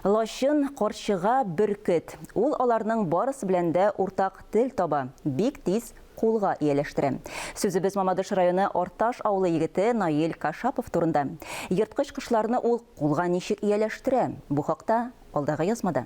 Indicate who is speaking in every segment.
Speaker 1: Лачын, карчыга, бөркет. Ул аларның барысы белән дә уртак тел таба, бик тиз кулга ияләштерә. Сүзебез Мамадыш районы Арташ авылы егете Наил Кашапов турында. Ерткыч кошларны ул кулга ничек ияләштерә? Бу хакта алдагы язмада.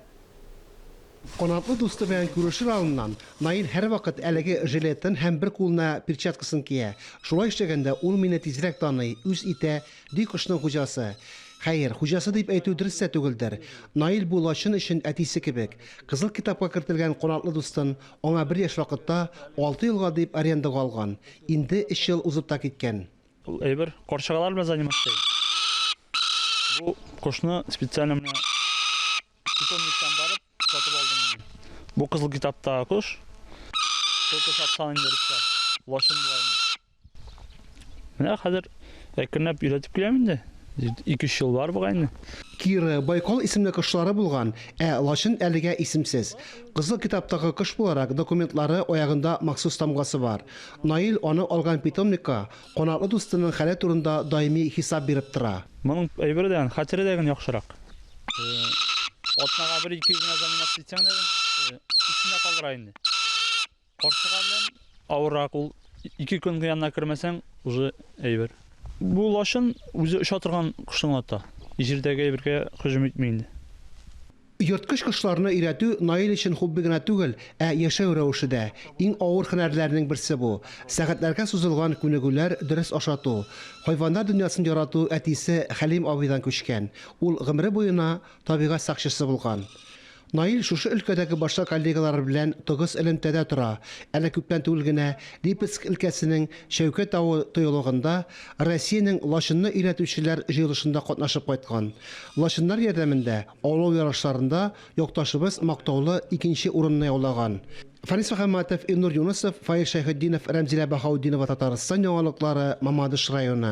Speaker 2: Канатлы дусты белән күрешер алдыннан Наил һәрвакыт әлеге жилетын һәм бер кулына перчаткасын кия. Шулай эшләгәндә ул мине тизрәк таный, үз итә, Ди кошның хуҗасы. Хәер, хуҗасы дип әйтү дөрес тә түгелдер. Наил бу лачын өчен әтисе кебек. Кызыл китапка кертелгән канатлы дустын аңа бер яшь вакытта, алты елга дип арендага алган. Инде өч ел узып та киткән.
Speaker 3: Ул әйбер карчыгалар белән заниматься итә. Бу кошны специально менә питомниктан барып сатып алдым инде. Бу кызыл китаптагы кош. Только сатсан инде русча. Лачын була инде. Менә хәзер әкренләп өйрәтеп киләм инде. 2-3 ел бар бугай инде.
Speaker 2: Кира, Байкал исемле кошлары булган, ә лачын әлегә исемсез. Кызыл китаптагы кош буларак, документлары, аягында махсус тамгасы бар. Наил аны алган питомникка канатлы дустының хәле турында даими хисап биреп тора.
Speaker 3: Моның әйбере дә, хәтере дә генә яхшырак. Атнага бер-ике генә заниматься итсәң дә, исендә калдыра инде. Карчыга белән авыррак ул, ике көн янына кермәсәң, уже әйбер. Бу лачын үзе оча торган кошны ата. Җирдәге әйбергә һөҗүм итми инде.
Speaker 2: Ерткыч кошларны өйрәтү Наил өчен хобби гына түгел, ә яшәү рәвеше дә. Иң авыр һөнәрләрнең берсе бу. Сәгатьләргә сузылган күнегүләр, дөрес ашату. Хайваннар дөньясын ярату әтисе Хәлим абыйдан күчкән. Ул гомере буена табигать сакчысы булган. Наил шушы өлкәдәге башка коллегалары белән тыгыз элемтәдә тора. Әле күптән түгел генә Липецк өлкәсенең Чәүкә тавы тыюлыгында Россиянең лачынны өйрәтүчеләр җыелышында катнашып кайткан. Лачыннар ярдәмендә аулау ярышларында якташыбыз мактаулы икенче урынны яулаган. Фәнис Мөхәммәтов, Илнур Юнысов, Фаил Шәйхетдинов, Рәмзилә Баһаутдинова Татарстан яңалыклары, Мамадыш районы.